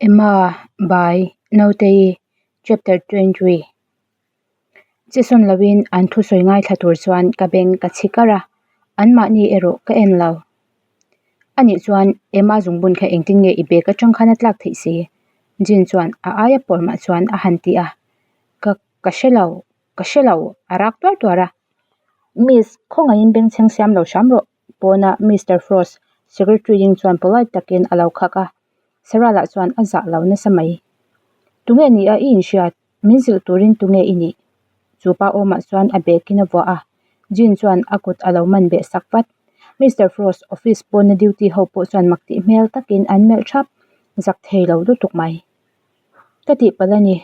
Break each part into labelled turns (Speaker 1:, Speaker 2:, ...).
Speaker 1: Emma by Nauteii Chapter 23 Che sawn loin an thusawi ngaithla tur chuan ka beng ka chhi kar a, anmahni erawh ka en lo. Anih chuan Emma zungbun kha engtin nge i bag atang khan a tlak theih si? Jin chuan a aia pawr mah chuan a han ti a. Ka ka hre lo, ka hre lo a rak tuar tuar a. Miss, khawngaihin bengchheng siam lo hram rawh. Pawna Mister Frost, secretary ding chuan polite takin a lo khak a. Sarah lah chuan a zah lo nasa mai. Tunge ni a i inhriat? Min zilh turin tunge i nih? Chu pa awmah chuan a bag in a vuah a. Jean chuan a kut a lo man beh sak vat. Mister Frost, office pawna duty ho pawh chuan mak tih hmel takin an melh thap, zak thei lo lutuk mai. Ka tihpalh a ni.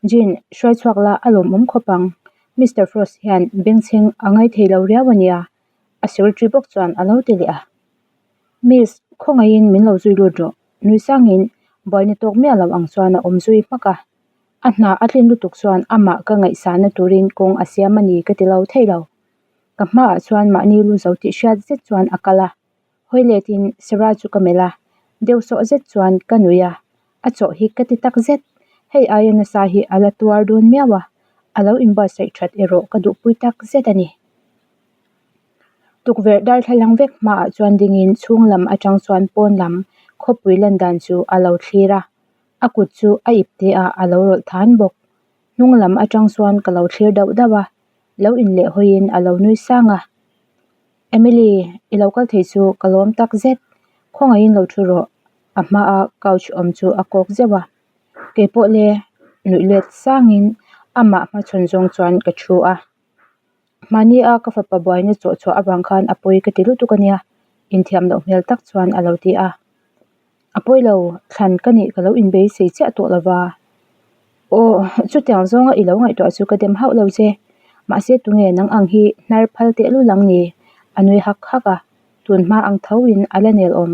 Speaker 1: Jean, hruai chhuak la a lawmawm khawp ang. Mister Frost hian bengchheng a ngai thei lo riau a nia, a secretary bawk chuan a lo ti leh a. Miss, khawngaihin min lo zui lut rawh. Nui sangin buaina tawk miah lo ang chuan a awm zui hmak a. A hna a tlin lutuk chuan amah ka ngaihsahna turin kawng a siam a ni ka ti lo thei lo. Ka hmaah chuan mahni lu zo tih hriat zet chuan a kal a. Hawi letin Sarah chu ka melh a, deuh sawh zet chuan ka nui a, a chawh hi ka ti tak zet. Hei aia nasa hi a la tuar dawn miau a, a lo inbuatsaih that erawh ka duhpui tak zet a ni. Tukverh darthlalang vek hmaah chuan dingin chhung lam atang chuan pawn lam khawpui lan dan chu a lo thlir a, a kut chu a ip te ah a lo rawlh than bawk. Hnung lam atang chuan ka lo thlir dauh dauh a, lo inleh hawiin a lo nui sang a. Emily, i lo kal thei chu ka lawm tak zet. Khawngaihin lo thu rawh. A hmaa couch awm chu a kawk zeuh a. Kei pawh le, nuih let sangin amah hmachhawn zawng chuan ka thu a. Mahni a ka fapa buaina chawh chhuah avang khan a pawi ka ti lutuk a nia, inthiam loh hmel tak chuan a lo ti a. A pawi lo, thlan ka nih ka lo inbeisei chiah tawh lo va. Aw, chutiang zawnga i lo ngaihtuah chu ka dem hauh lo che. Mahse tunge nang ang hi hnar phal tehlul ang ni? A nui hak hak a, tun hma ang tho in a la nel awm.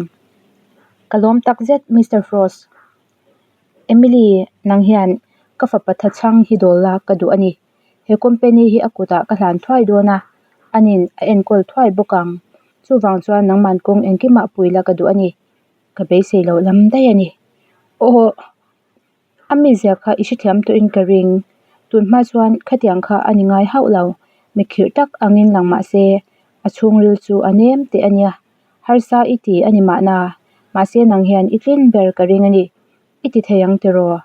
Speaker 1: Ka lawm tak zet, Mister Frost. Emily, nang hian ka fapa thachhang hi dawl la ka duh a ni. He company hi a kutah ka hlan thuai dawn a, anin a enkawl thuai bawk ang. Chuvang chuan nangman kawng engkimah pui la ka duh a ni. Ka beisei loh lam daih a ni. Aw, a mizia kha i hrethiam tawhin ka ring. Tun hma chuan khatiang kha a ni ngai hauh lo. Mi khirh tak angin lang mah se, a chhungril chu a nem teh a nia. Harsa i ti a ni mahna, mahse nang hian i tlin ber ka ring a ni. I ti thei ang tiraw?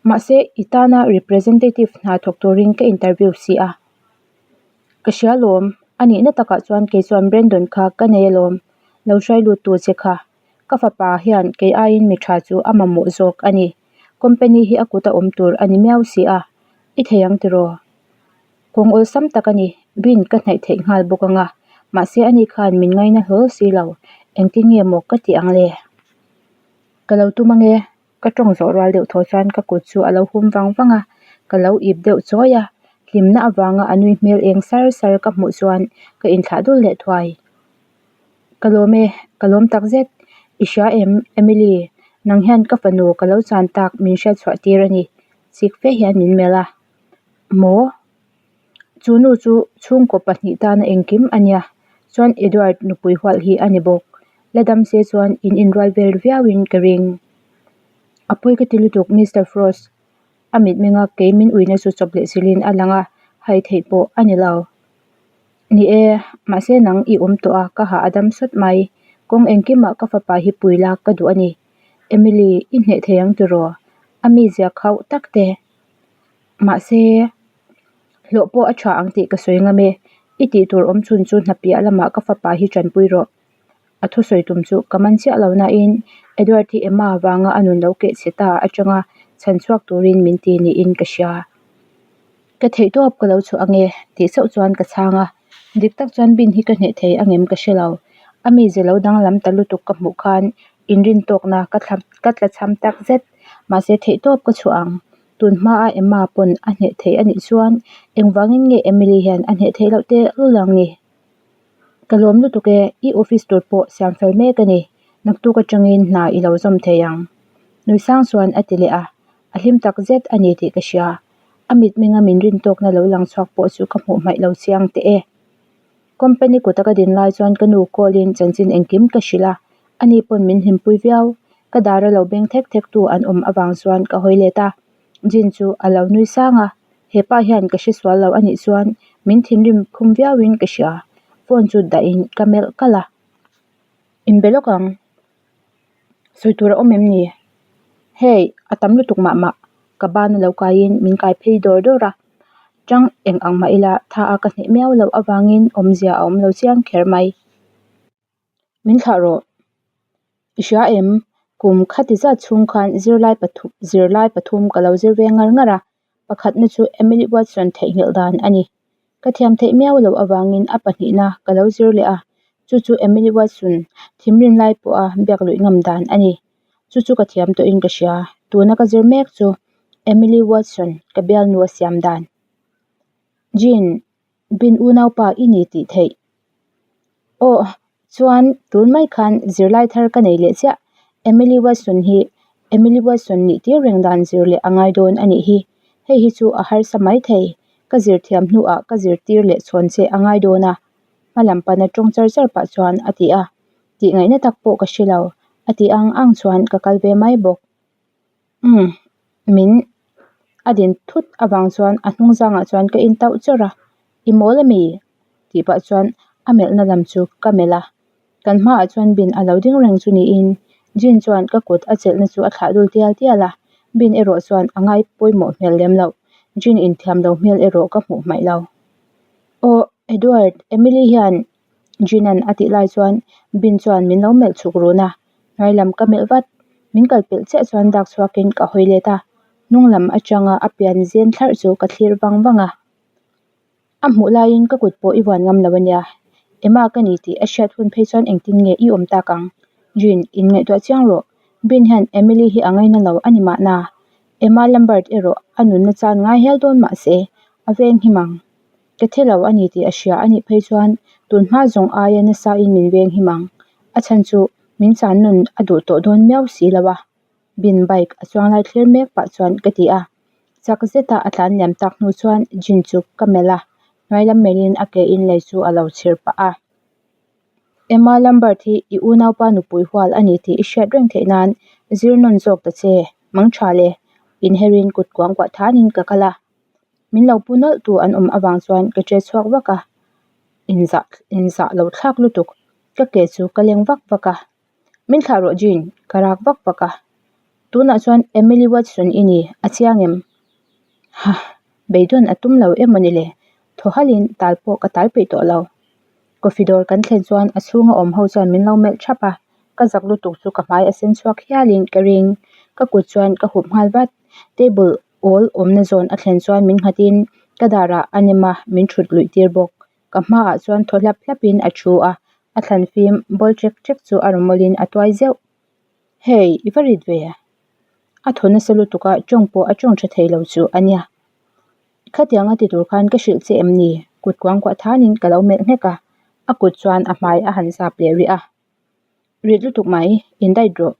Speaker 1: Mahse, i tana representative hna thawk turin ka interview si a. Ka hria lawm, a nihna takah chuan kei chuan Brandon kha ka nei alawm, lo hruai lut tu che kha. Ka fapa hian kei aiin mi tha chu a mamawh zawk a ni. Company hi a kut a awm tur a ni miau si a, i thei ang tiraw? Kawng awlsam tak a ni, bin ka hnaih theih nghal bawk ang a, mahse ani khan min ngaina hlawl si lo, engtin nge maw ka tih ang le? Ka lo tum ange. Ka tawng zawh rual deuh thaw chuan ka kut chu a lo hum vang vang a, ka lo ip deuh chawi a, hlimna avanga a nui hmel eng sar sar ka hmuh chuan ka inthlah dul leh thuai. Ka lawm e, ka lawm tak zet. I hria em, Emily, nang hian ka fanu ka lo chan tak min hriat chhuah tir a ni, chik fe hian min melh a. Maw? Chu nu chu chhungkaw pahnih tana engkim a nia, chuan Edward nupui hualh hi a ni bawk. La dam se chuan in inrual vel viauin ka ring. A pawi ka ti lutuk Mister Frost. A mitmenga kei min uina chu chawp leh chilhin a lang a, hai theih pawh a ni lo. Ni e, mahse nang i awm tawh a, ka hah a dam sawt mai. Kawng engkimah ka fapa hi pui la ka duh a ni. Emily, i hneh thei ang tiraw? A mizia khauh tak te. Mahse, hlawh pawh a tha ang tih ka sawi ngam e. I tih tur awm chhun chu hna piah lamah ka fapa hi tanpui rawh. A thusawi tum chu ka man chiah lo nain Edward hi Emma vanga a nun lo keh chhe ta atanga chhan chhuak turin min ti niin ka hria. Ka theih tawp ka lo chhuah ange tih chauh chuan ka chhang a. Dik tak chuan bin hi ka hneh thei angem ka hre lo. A mize lo danglam ta lutuk ka hmuh khan inrin tawkna ka ka tla chham tak zet. Mahse theih tawp ka chhuah ang. Tun hmaa Emma pawn a hneh thei a nih chuan engvangin nge Emily hian a hneh theih loh teh lul ang ni? Ka lawm lutuk e, i office tur pawh siam fel mek a ni. Naktuk atangin hna i lo zawm thei ang. Nui sang chuan a ti leh a, a hlim tak zet a ni tih ka hria. A mitmenga min rin tawkna lo lang chhuak pawh chu ka hmuh hmaih lo chiang teh e. Company kuta ka din lai chuan ka nu call in chanchin engkim ka hrilh a, ani pawn min hlimpui viau. Ka dara lo beng thek thek tu an awm avang chuan ka hawi let a, Jin chu a lo nui sang a, hepa hian ka hresual lo anih chuan min thinrim khum viau in ka hria, phone chu dah in ka melh kalh a. Inbe lawk ang, sawi tur a awm em ni? Hei, a tam lutuk mah mah, ka ban a lo kaiin min kai phei dawr dawr a, chang eng ang mah ila tha a ka hneh miau loh avangin awmzia a awm lo chiang kher mai. Min thlah rawh. I hria em? Kum khati zat chhung khan zirlai pathum zirlai pathum ka lo zir ve ngar ngar a, pakhatna chu Emily Watson theihnghilh dan a ni. Ka thiam theih miau loh avangin a pahnihna ka lo zir leh a, chu chu Emily Watson thimrim lai pawha biak luih ngam dan a ni. Chu chu ka thiam tawhin ka hria, tuna ka zir mek chu Emily Watson ka bialnu a siam dan. Jean, Bin unaupa i ni tih theih. Aw, chuan tun mai khan zirlai thar ka nei leh chiah. Emily Watson hi Emily Watson nih tir reng dan zir leh a ngai dawn a nih hi. Hei hi chu a harsa mai thei. Ka zir thiam hnuah ka zirtir leh chhawn che a ngai dawn a, hma lam pana tawng char char pah chuan a ti a. Tih ngaihna tak pawh ka hre lo, a tih ang ang chuan ka kal ve mai bawk. Umm, min a din thut avang chuan a hnung zangah chuan ka in tauh chawrh a, I mawl ami? tih pah chuan a melhna lam chu ka melh a, kan hmaah chuan bin a lo ding reng chu niin Jin chuan ka kut a chelhna chu a thlah dul tial tial a, bin erawh chuan a ngai pawimawh hmel lem loh, Jin inthiam lo hmel erawh ka hmuh hmaih lo. Aw Edward, Emily hian Jin-a'n a tih lai chuan Bin chuan min lo melh chhuk run a, Hnuai lam ka melh vat, min kal pelh chiah chuan dak chhuakin ka hawi let a, hnung lam atanga a pian zen thlarh chu ka thlir vang vang a. A hmuh laiin ka kut pawh i vuan ngam lo ania, Emma ka ni tih a hriat hun phei chuan engtin nge i awm tak ang? Jean, in ngaihtuah chiang rawh, Bin hian Emily hi a ngaina lo a ni mahna, Emma Lambert erawh a nunna chan ngai hial dawn mah se, a veng him ang. Ka thi lo a ni tih a hria a nih phei chuan tun hma zawng aia nasa in min veng him ang. A chhan chu min chan nun a duh tawh dawn miau si lo a, Bin bike a chuang lai thlir mek pah chuan ka ti a. Chak zeta a tlan liam tak hnu chuan Jin chu ka melh a, hnuai lam melhin a ke in lei chu a lo chhir pah a. Emma Lambert hi i unaupa nupui hual a ni tih i hriat reng theih nan zir nawn zawk ta che, mang tha le, inherin kut kuangkuah thanin ka kal a. Min lo pu nawlh tu an awm avang chuan ka che chhuak vak a, inzah inzah lo thlak lutuk ka ke chu ka leng vak vak a, Min thlah rawh Jean, ka rak vak vak a, tunah chuan Emily Watson i ni, a chiang em? Hah, beidawn a tum lo em aw ni le, thaw halhin tal pawh ka tal peih tawh lo. Coffee dawr kan thlen chuan a chhunga awm ho chuan min lo melh thap a, ka zak lutuk chu ka hmai a sen chhuak hialin ka ring, ka kut chuan ka hup nghal vat, table awl awmna zawn a thlen chuan min nghatin ka darah a nem a, min thut luih tir bawk. Ka hmaah chuan thaw hlap hlapin a thu a, a thlan fim bawl chek chek chu a rawmawlin a tuai zeuh. Hey, i va rit ve? A thaw nasa lutuk a, tawng pawh a tawng tha thei lo chu a nia. Khatianga ti tur khan ka hrilh che em ni? Kut kuangkuah thanin ka lo melh nghek a, a kut chuan a hmai a han zap leh rih a. Rit lutuk mai, in diet rawh.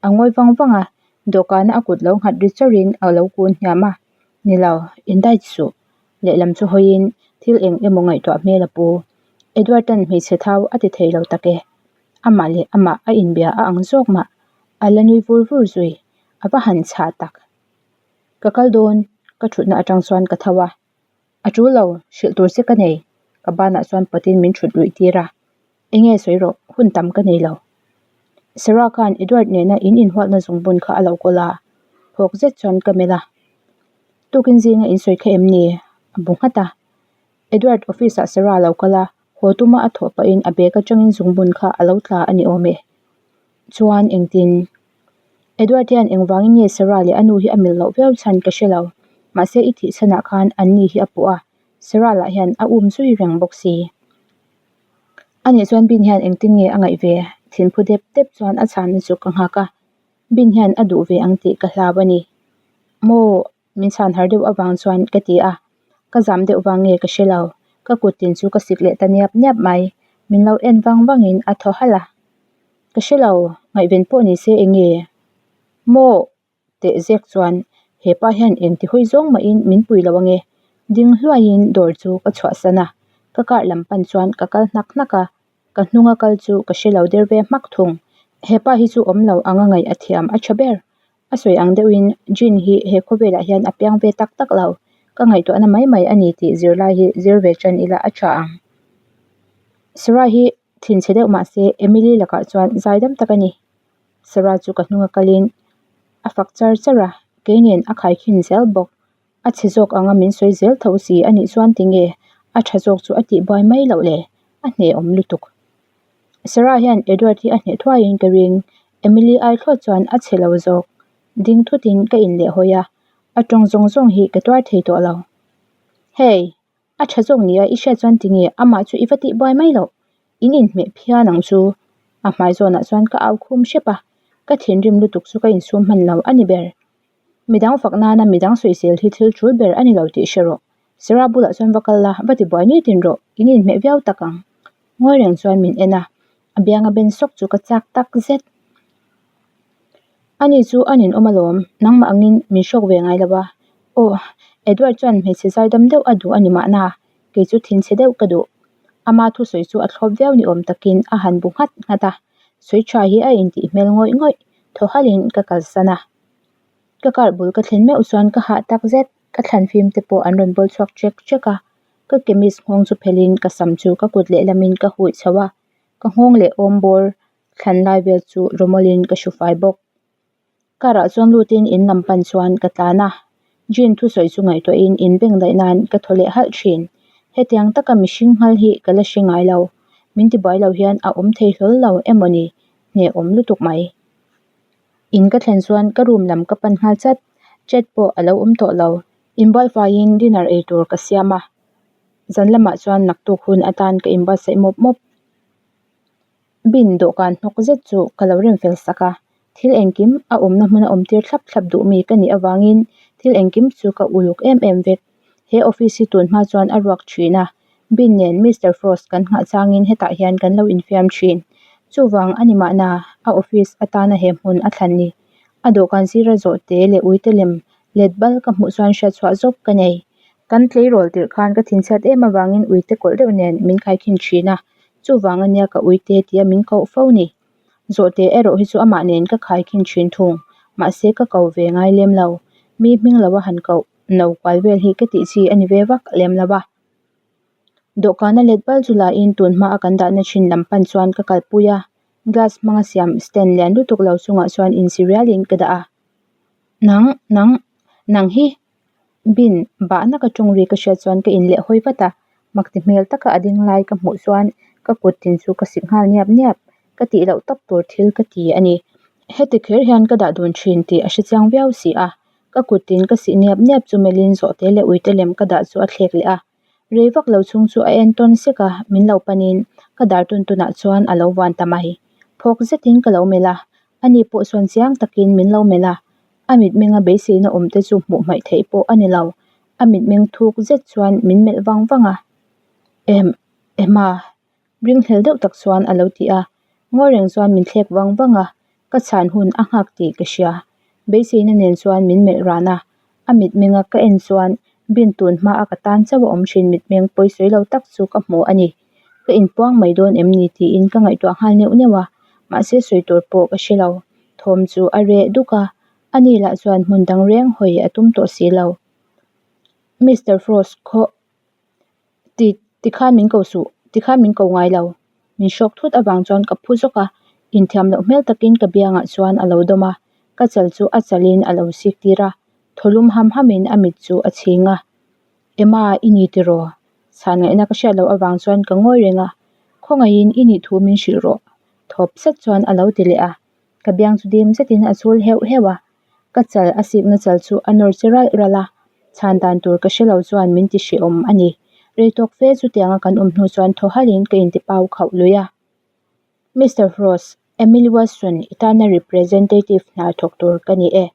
Speaker 1: A ngawi vang vang a, dawhkana a kut lo nghat ri chawrhin a lo kun hniam a, Ni lo, in diet suh. Lehlam chu hawiin thil eng emaw ngaihtuah hmel a pu. Edward-a'n hmeichhe thau a ti thei lo tak e. Amah leh amah a inbia a ang zawk mah. A la nui vur vur zui. A va han chhah tak. Ka kal dawn, ka thutna atang chuan ka tho a. A tul lo, hrilh tur che ka nei, ka banah chuan pawtin min thut luih tir a. Enge sawi rawh, hun tam ka nei lo. Sarah khan Edward nena in inhuatna zungbun kha a lo kawl a, phawk zet chuan ka melh a. Tukin zinga in sawi kha em ni? A bu nghat a. Edward office ah Sarah a lo kal a, haw tuma a thawh pahin a bag atangin zungbun kha a lo tla a ni awm e. Chuan engtin? Edward hian engvangin nge Sarah leh a nu hi a mil loh viau chhan ka hre lo. Mahse i thih chhanah khan an ni hi a puh a, Sarah lah hian a um zui reng bawk si. A nih chuan Bin hian engtin nge a ngaih ve? Thinphu dep dep chuan a chhanna chu ka nghak a, Bin hian a duh ve ang tih ka hlau a ni. Maw? Min chhan har deuh avang chuan ka ti a, ka zam deuh vang nge ka hre lo, ka kut tin chu ka sik leh ta niap niap mai, min lo en vang vangin a thaw halh a. Ka hre lo, ngaihven pawh ni se eng nge? Maw? Teh zek chuan hepa hian engti hawi zawng mahin min pui lo ange, ding hluaiin dawr chu ka chhuahsan a, ka car lam pan chuan ka kal hnak hnak a, ka hnunga kal chu ka hre lo der ve hmak thung. Hepa hi chu awm lo anga ngaih a thiam a tha ber. A sawi ang deuhin Jean hi he khawvelah hian a piang ve tak tak lo. Ka ngaihtuahna mai mai a ni tih zirlai hi zir ve tan ila a tha ang. Sarah hi thinchhe deuh mah se Emily lakah chuan zaidam tak a ni. Sarah chu ka hnunga kalin a fak char char a, kei nen a khaikhin zel bawk. A chhe zawk anga min sawi zel tho si a nih chuan tinge a tha zawk chu a tihbuai mai loh le? A hnehawm lutuk. Sarah hian Edward hi a hneh thuaiin ka ring. Emily ai thlawt chuan a chhe lo zawk. Ding thutin ka inlehhawi a, a tawng zawng zawng hi ka tuar thei tawh lo. Hey! A tha zawk nia i hriat chuan tinge amah chu i va tihbuai mai loh? In inhmeh phian ang chu. A hmai zawnah chuan ka au khum hrep a, ka thinrim lutuk chu ka insum hman lo a ni ber. Midang fak nana midang sawisel hi thil tul ber a ni lo tih hre rawh. Sarah bulah chuan va kal la, va tibuai nitin rawh, in inhmeh viau tak ang. Ngawi reng chuan min en a, a bianga ben sawk chu ka chak tak zet. Ani chu a ninawm alawm, nangmah angin min hrawk ve ngai lo a. Aw, Edward chuan hmeichhe zaidam deuh a duh a ni mahna, kei chu thinchhe deuh ka duh. Ama thusawi chu a thlawp viau ni awm takin a han bu nghat nghat a, sawi tha hi a intih hmel ngawih ngawih, thaw halhin ka kalsan a. Ka car bul ka thlen meuh chuan ka hah tak zet, ka thlan fim te pawh an rawn bawl chhuak chek chek a, ka kemis nghawng chu phelhin ka sam chu ka kut lehlamin ka huih chho a, ka nghawng leh awm bawr thlan lai vel chu rawmawlin ka hru fai bawk. Car ah chuan lutin in lam pan chuan ka tlan a, Jean thusawi chu ngaihtuahin in beng daih nan ka thaw leh halh thin. Hetiang taka mihring nghal hi ka la hre ngai lo, min tibuai lo hian a awm thei hlawl lo emaw ni, hnehawm lutuk mai. In ka thlen chuan ka room lam ka pan nghal chat, chat pawh a lo awm tawh lo. Inbualfaiin dinner ei tur ka siam a, zan lamah chuan naktuk hun atan ka inbuatsaih mawp mawp. Bin dawhkan hnawk zet chu ka lo rem fel sak a, thil engkim a awmna hmuna awm tir thlap thlap duh mi ka nih avangin thil engkim chu ka uluk em em vek. He office hi tun hma chuan a ruak thin a, Bin nen Mister Frost kan nghah changin hetah hian kan lo infiam thin. Chuvang a ni mahna a office atana he hmun a thlan ni. A dawhkan sira zawhte leh uite lem let bal ka hmuh chuan hriatchhuah zawk ka nei. Kan tleirawl tirh khan ka thinchhiat em avangin uite kawlh deuh nen min khaikhin thin a, chuvang ania ka uite tia min koh fo ni. Zawhte erawh hi chu amah nen ka khaikhin thin thung, mahse ka ko ve ngai lem lo. Mi hming lo a han koh no kual vel hi ka tih chi a ni ve vak lem lo a. Dawhkana let bal chu lahin tun hmaa kan dahna thin lam pan chuan ka kalpui a, glass hmanga siam stand lian lutuk lo chungah chuan insi rialin ka dah a. Nang, nang, nang hi Bin bahna ka tawng ri ka hriat chuan ka inleh hawi vat a, makti hmel taka a ding lai ka hmuh chuan ka kut tin chu ka sik nghal niap niap, ka tih loh tawp tur thil ka ti a ni. Heti kher hian ka dah dun thin tih a hre chiang viau si a, ka kut tin ka sih niap niap chu melhin zawhte leh uite lem ka dah chu a thlek leh a, rei vak lo chhung chu a en tawn sek a, min lo panin ka dar tun tunah chuan a lo vuan ta mai. Phawk zetin ka lo melh a, ani pawh chuan chiang takin min lo melh a, A mitmenga beiseina awm te chu hmuh hmaih theih pawh a ni lo. A mitmeng thuk zet chuan min melh vang vang a. Ehm, Emma. Ringhlel deuh tak chuan a lo ti a. Ngawi reng chuan min thlek vang vang a, ka chhan hun a nghak tih ka hria. Beiseina nen chuan min melh ran a. A mitmenga ka en chuan bin tun hmaa ka tan chauh a awm thin mitmeng pawisawi lo tak chu ka hmu a ni. Ka inpuang mai dawn em ni tiin ka ngaihtuah nghal neuh neuh a, mahse sawi tur pawh ka hre lo. Thawm chu a reh duk a, ani lah chuan hmun dang reng hawi a tum tawh si lo. Mister Frost khaw ti tikhan min ko suh, tikhan min ko ngai lo. Min hrawk thut avang chuan ka phu zawk a, inthiam loh hmel takin ka biangah chuan a lo dawm a, ka chal chu a chalin a lo sik tir a, thaw lum ham hamin a mit chu a chhing a. Emma i ni tiraw? Chhan ngaihna ka hriat loh avang chuan ka ngawi reng a, Khawngaihin i nih thu min hrilh rawh. Thawp zet chuan a lo ti leh a, ka biang chu dim zetin a chul heuh heuh a, ka chal a sikna chal chu a nawr che ralh ralh a, chhan dan tur ka hre lo chuan min ti hrehawm a ni. Rei tawk fe chutianga kan awm hnu chuan thaw halhin ka inti pau khauh lui a. Mister Frost, Emily Watson i tana representative hna thawk tur ka ni e.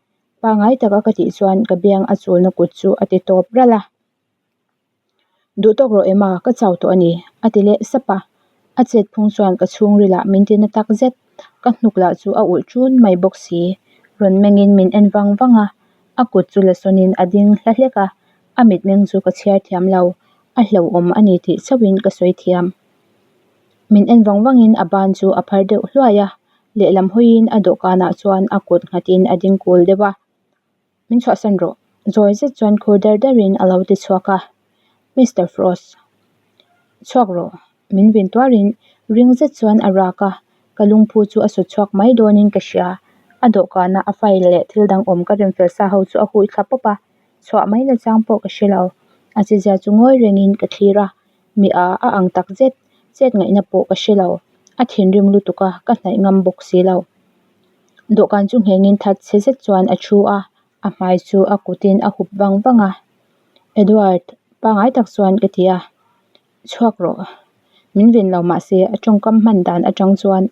Speaker 1: Pangngai taka ka tih chuan ka biang a chulna kut chu a ti tawp ralh a. Duh tawk rawh Emma, ka chau tawh a ni, a ti leh sap a. A chet phung chuan ka chhungril ah min ti na tak zet. Ka hnuk lah chu a ulh ṭun mai bawk si. Rawn mengin min en vang vang a, a kut chu la sawnin a ding hla hlek a, a mitmeng chu ka chhiar thiam lo. A hlauhawm a ni tih chauhin ka sawi thiam. Min en vang vangin a ban chu a phar deuh hluai a. Lehlam hawiin a dawhkanah chuan a kut nghatin a ding kul deuh a. Min chhuahsan rawh. Zawi zet chuan khur der derin a lo ti chhuak a. Mister Frost. Chhuak rawh. Min vin tuarin ring zet chuan a rak a, ka lungphu chu a sut chhuak mai dawnin ka hria. A dawhkana a file leh thil dang awm ka remfel sa ho chu a hui thla pawp a, chhuah mai nachang pawh ka hre lo. A chezia chu ngawi rengin ka thlir a, mi a a ang tak zet, chet ngaihna pawh ka hre lo. A thinrim lutuk a, ka hnaih ngam bawk si lo. Dawhkan chu nghengin that chhe zet chuan a thu a, a hmai chu a kutin a hup vang vang a. Edward, pangai tak chuan ka ti a, chhuak rawh. Min ven lo mah se a tawngkam hman dan atang chuan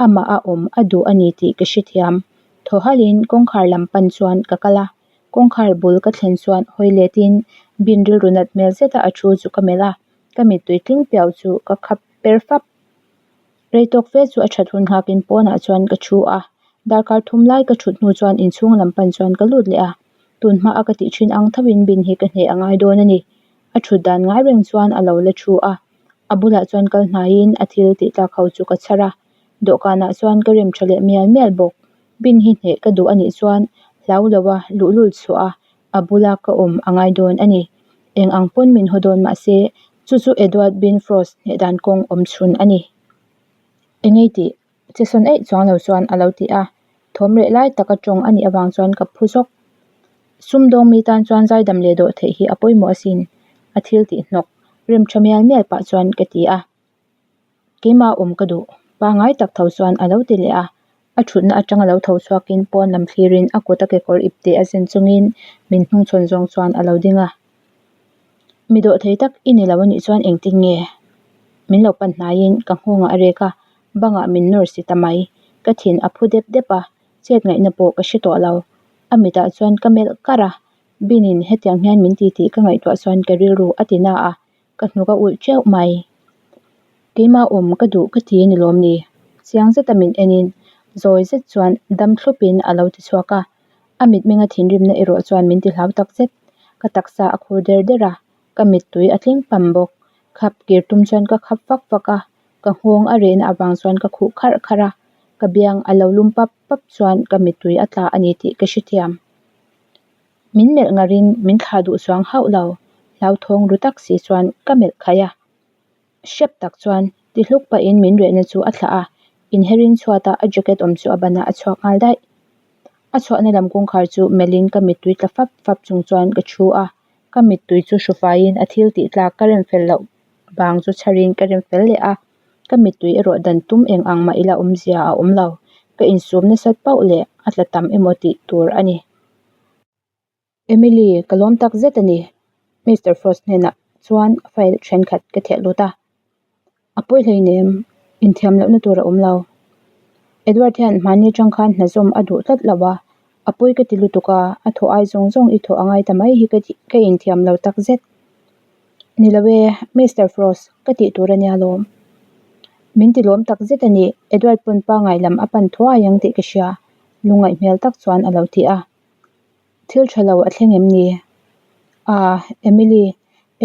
Speaker 1: amah a awm a duh a ni tih ka hrethiam. Thaw halhin kawngkhar lam pan chuan ka kal a, kawngkhar bul ka thlen chuan hawi letin bin rilru nat hmel zeta a thu chu ka melh a, ka mittui tling piau chu ka khap per fap. Rei tawk fe chu a that hun nghakin pawnah chuan ka thu a, darkar thum lai ka thut hnu chuan inchhung lam pan chuan ka lut leh a, tun hma a ka tih thin ang thoin bin hi ka hneh a ngai dawn a ni. A thut dan ngai reng chuan a lo la thu a, a bulah chuan kal hnaiin a thil tih tlak ho chu ka chhar a, dawhkanah chuan ka rem tha leh mial mial bawk. Bin hi hneh ka duh a nih chuan hlau lo a luhlul chhuah a, a bula ka awm a ngai dawn a ni. Eng ang pawn min haw dawn mahse chu chu Edward Bin Frost hneh dan kawng awm chhun a ni. Engei tih che sawn eih chuang lo chuan a lo ti a, thawm reh lai taka tawng a nih avang chuan ka phu zawk. Sumdawng mi tan chuan zaidam leh dawh theih hi a pawimawh asin, a thil tih hnawk rem tha mial mial pah chuan ka ti a. Keimah awm ka duh, pangai tak tho chuan a lo ti leh a. A thutna atanga lo tho chhuakin pawn lam thlirin a kut a kekawr ipte a zen chungin min hnungchhawn zawng chuan a lo ding a. Mi dawhthei tak i ni lo a nih chuan engtin nge? Min lo pan hnaiin ka nghawngah a rek a, bangah min nawr si ta mai. Ka thin a phu dep dep a, chet ngaihna pawh ka hre tawh lo. A mitah chuan ka melh kar a, Binin hetiang hian min ti tih ka ngaihtuah chuan ka rilru a ti na a. Ka hnuk a ulh teuh mai. Keimah awm ka duh ka ti a ni lawm ni? Chiang zeta min enin zawi zet chuan dam thlupin a lo ti chhuak a. A mitmenga thinrimna erawh chuan min ti hlau tak zet. Ka taksa a khur der der a, ka mittui a tling pam bawk. Khap kir tum chuan ka khap vak vak a, ka nghawng a rehna avang chuan ka khuh kharh kharh a, ka biang a lo lum pap pap chuan ka mittui a tla a ni tih ka hrethiam. Min melh ngarin min thlah duh chuang hauh lo, hlauthawng ru tak si chuan ka melh khaih a. Hrep tak chuan ti hluk pahin min rehna chu a thlah a, inherin chhuata a jacket awm chu a ban ah a chhuak nghal daih. A chhuahna lam kawngkhar chu melhin ka mittui tla fap fap chung chuan ka thu a, ka mittui chu hru faiin a thil tih tlak ka rem fel loh vang chu chharin ka rem fel leh a, ka mittui erawh dan tum eng ang mah ila awmzia a awm lo, ka insum nasat pauh leh a tla tam emaw tih tur a ni. Emily, ka lawm tak zet a ni. Mister Frost hnenah chuan file thenkhat ka theh lut a. A pawi hleinem, inthiam lohna tur a awm lo. Edward hian hmani atang khan hna zawm a duh tlat lo a, a pawi ka ti lutuk a, a thawh ai zawng zawng i thawh a ngai ta mai hi ka inthiam lo tak zet. Ni lo e, Mister Frost, ka tih tur a nia lawm. Min ti lawm tak zet a ni, Edward pawn pangai lam a pan thuai ang tih ka hria. Lungngaih hmel tak chuan a lo ti a. Thil tha lo a thleng em ni? Ah, Emily,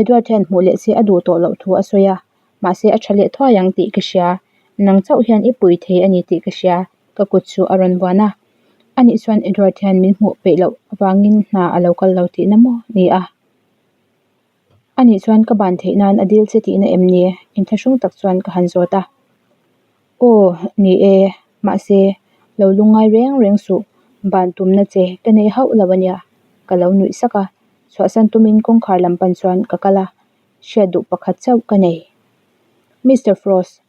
Speaker 1: Edward hian hmuh leh che a duh tawh loh thu a sawi a, mahse a tha leh thuai ang tih ka hria. Nang chauh hian i pui thei a ni tih ka hria, ka kut chu a rawn buan a. Anih chuan Edward hian min hmuh peih loh avangin hna a lo kal lo tihna maw ni a? Anih chuan ka ban theih nan a dil che tihna em ni? Inthlahrung tak chuan ka han zawt a. Aw, ni e, mahse, lo lungngai reng reng suh, ban tumna che ka nei hauh lo ania, ka lo nuih sak a, chhuahsan tumin kawngkhar lam pan chuan ka kal a, hriat duh pakhat chauh ka nei. Mister Frost,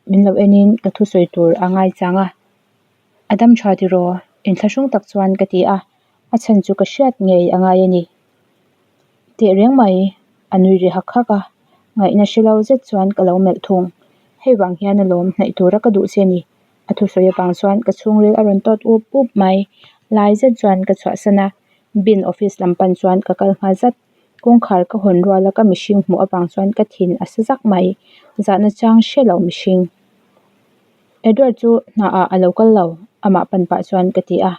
Speaker 1: min lo enin ka thusawi tur a ngai chang a, a dam tha tiraw? Inthlahrung tak chuan ka ti a, a chhan chu ka hriat ngei a ngai a ni. Teh reng mai, a nui ri hak hak a, ngaihna hre lo zet chuan ka lo melh thung. Hei vang hian alawm hnaih tura ka duh che ni. A thusawi avang chuan ka chhungril a rawn tawt up up mai. Lai zet chuan ka chhuahsan a, bin office lam pan chuan ka kal nghal zat. Kawngkhar ka hawn rual a ka mihring hmuh avang chuan ka thin a sa zak mai. Zahna chang hre lo mihring. Edward chu hnaah a lo kal lo, amah pan pah chuan ka ti a.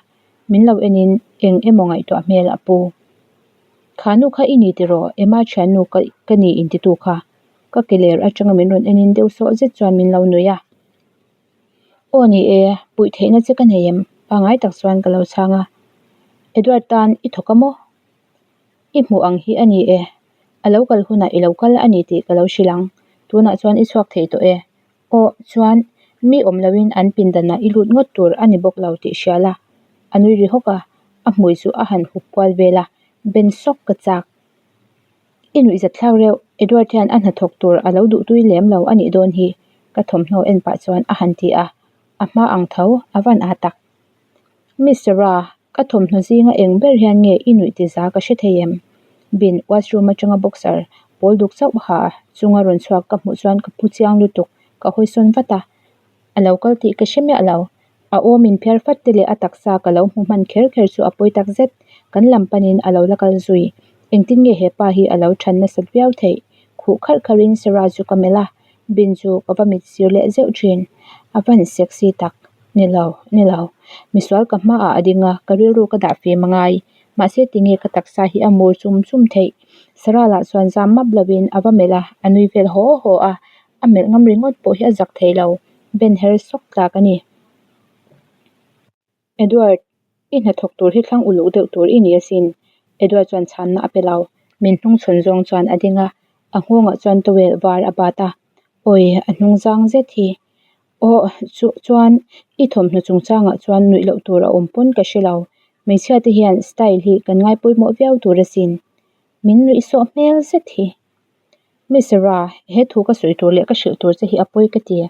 Speaker 1: Min lo enin eng emaw ngaihtuah hmel a pu. Kha nu kha i ni tiraw? Emma thiannu ka ka ni intitu kha. Ka ke ler atanga min rawn enin deuh sawh zet chuan min lo nuih a. Aw ni e, puih theihna che ka nei em? Pangngai tak chuan ka lo chhang a. Edward tan i thawk a maw? I hmuh ang hi a ni e. A lo kal hunah i lo kal a ni tih ka lo hrilh ang. Tunah chuan i chhuak thei tawh e. Aw, chuan mi awm loin an pindanah i lut ngawt tur a ni bawk lo tih hria la. A nui ri hawk a, a hmui chu a han hup kual vel a, ben sawk ka chak. I nuihzat thlak reuh, Edward hian a hnathawk tur a lo duhtui lem lo a nih dawn hi, ka thawmhnaw en pah chuan a han ti a, a hma ang tho a van aa tak. Miss Sarah, ka thawmhnaw zinga eng ber hian nge i nuih ti za ka hre thei em? Bin washroom atanga boxer pawl duk chauh ha chunga rawn chhuak ka hmuh chuan ka phu chiang lutuk, ka hawisawn vat a, a lo kal tih ka hre miah lo. A awm inphiar fat te leh a taksa ka lo hmu hman kher kher chu a pawi tak zet. Kan lam panin a lo la kal zui. Engtin nge he pa hi a lo than nasat viau theih? Khuh kharh kharhin Sarah chu ka melh a, Bin chu ka va mit sir leh zeuh thin. A van sexy tak. Ni lo, ni lo. Misual ka hmaah a ding a, ka rilru ka dah fim a ngai. Mahse tinge ka taksa hi a mur chum chum theih? Sarah lah chuan zam map lovin a va melh a, a nui vel haw haw a. A melh ngam ringawt pawh hi a zak thei lo, Ben her sawk tlak a ni. Edward, i hnathawk tur hi thlang uluk deuh tur i ni asin. Edward chuan chhanna a pe lo. Min hnung chhawn zawng chuan a ding a, a nghawngah chuan towel var a bat a. Awi, a hnung zang zet hi. Aw, chu chuan i thawmhnaw chungchangah chuan nuih loh tur a awm pawn ka hre lo. Hmeichhia te hian style hi kan ngai pawimawh viau tur asin. Min nuih sawh hmel zet hi. Miss Ra, he thu ka sawi tur leh ka hrilh tur che hi a pawi ka ti.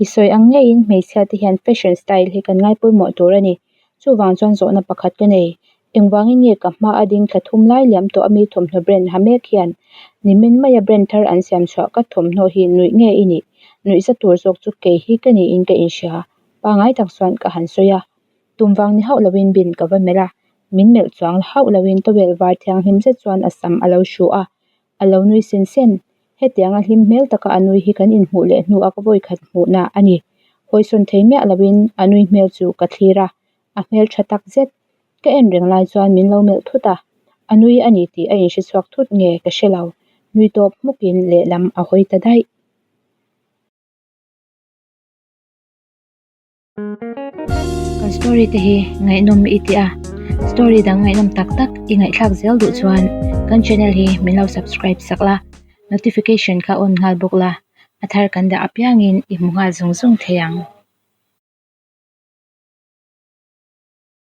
Speaker 1: I sawi ang ngeiin hmeichhia te hian fashion style hi kan ngai pawimawh tur a ni. Chuvang chuan zawhna pakhat ka nei. Engvangin nge ka hma a ding thla thum lai liam tawh ami thawmhnaw brand ha mek hian nimin maia brand thar an siam chhuah ka thawmhnaw hi nuih nge i nih? Nuih za tur zawk chu kei hi ka niin ka inhria. Pangngai tak chuan ka han sawi a. Tum vang ni hauh loin bin ka va melh a. Min melh chuang hauh loin towel var thianghlim zet chuan a sam a lo hru a. A lo nui sen sen. Hetianga hlim hmel taka a nui hi kan inhmuh leh hnu a ka vawikhat hmuhna a ni. Hawisawn thei miah loin a nui hmel chu ka thlir a, a hmel tha tak zet. Ka en reng lai chuan min lo melh thut a, a nui a ni tih a inhre chhuak thut nge ka hre lo. Nui tawp hmukin lehlam a hawi ta daih. Kan story te hi ngaihnawm i ti a, story dang ngaihnawm tak tak i ngaihthlak zel duh chuan kan channel hi min lo subscribe sak la, notification kha on nghal bawk la, a thar kan dah apiangin i hmu nghal zung zung thei ang.